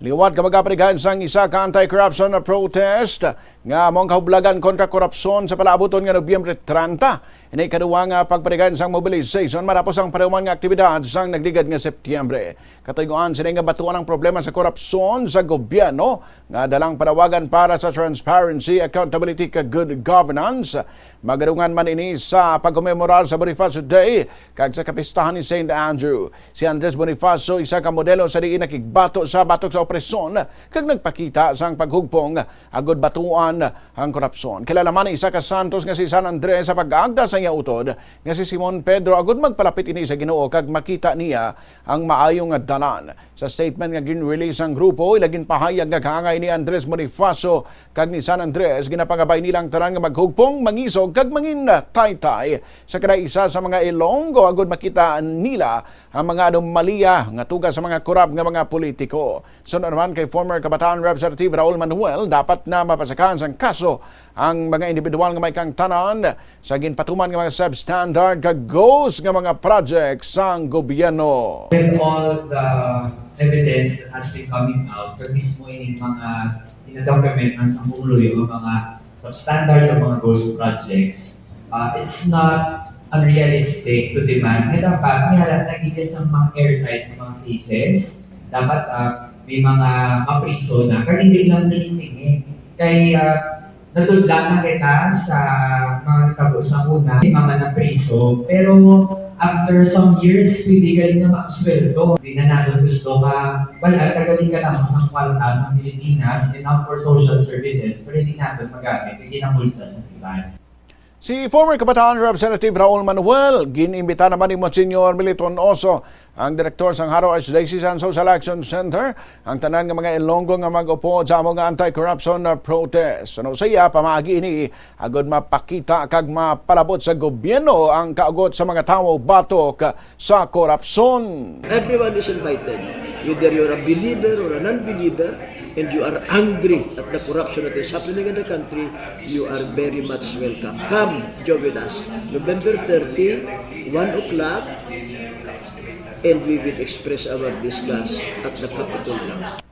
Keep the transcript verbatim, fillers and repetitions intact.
Liwat ka magapanigan sang isa ka anti-corruption protest nga amo ang kahublagan kontra korupsyon sa palaabuton nga Nobyembre treinta. Ini ikaduha nga pagpanigan sang mobilization matapos ang parehuman nga aktibidad sang nagligad nga Setyembre. Katuyoan sini nga batuan ang problema sa korupsyon sa gobyerno nga dalang panawagan para sa transparency, accountability, kag good governance. Magadungan man ini sa pagkomemorar sa Bonifacio Day kag sa kapistahan ni Saint Andrew. Si Andres Bonifacio isa ka modelo sa diin nakigbato sa batok sa opresyon kag nagpakita sang paghugpong agud batuan ang korupsyon. Kilala man isa ka santos nga si San Andres sa pag-agda sa iya utod nga si Simon Pedro agud magpalapit ini sa Ginoo kag makita niya ang maayo nga dalan. Sa statement nga gin-release sang grupo, ila ginpahayag nga kaangay ni Andres Bonifacio kag ni San Andres, ginapangabay nila ang tanan nga maghugpong, mangisog, kag mangin taytay sa kada isa sa mga Ilonggo agud makita nila ang mga anomalya nga tuga sa mga korap nga mga politiko. Sunod naman kay former Kabataan Representative Raul Manuel, dapat na mapasakaan sang kaso ang mga individual nga may kaangtanan sa ginpatuman nga mga substandard kag ghost nga mga project sang gobyerno. With all the evidence that has been coming out, kag mismo ining mga ginadocument man sang pumuluyo nga mga substandard o mga ghost projects, uh, it's not unrealistic to demand nga dapat nga nagigis ang mga airtight nga mga cases. Dapat, uh, may mga mapriso na. Kag hindi lang tingin-tingin. Kay, uh, natudla na kita sa mga natabo sa una, may mga napriso. Pero after some years, pwede galing na maabsuelto. Hindi na natin gusto nga, well, ang tagalin ka naman sa kwarta sa Pilipinas, enough for social services, pero hindi natin magamit, kay ginamulsa sa iban. Si former Kabataan Representative Raul Manuel, gin-imbita naman ni Monsignor Militon Oso, ang direktor sang Jaro Archdiocesan Social Action Center, ang tanan nga mga Ilonggo nga mag-upod sa amo nga anti-corruption protest. Ano sa iya, pamaagi ini agud mapakita kag mapalabot sa gobyerno ang kaugot sa mga tawo batok sa korupsyon. Everyone is invited, whether you're a believer or a non-believer, and you are angry at the corruption that is happening in the country, you are very much welcome. Come, join with us. November thirty, one o'clock, and we will express our disgust at the Capitol grounds.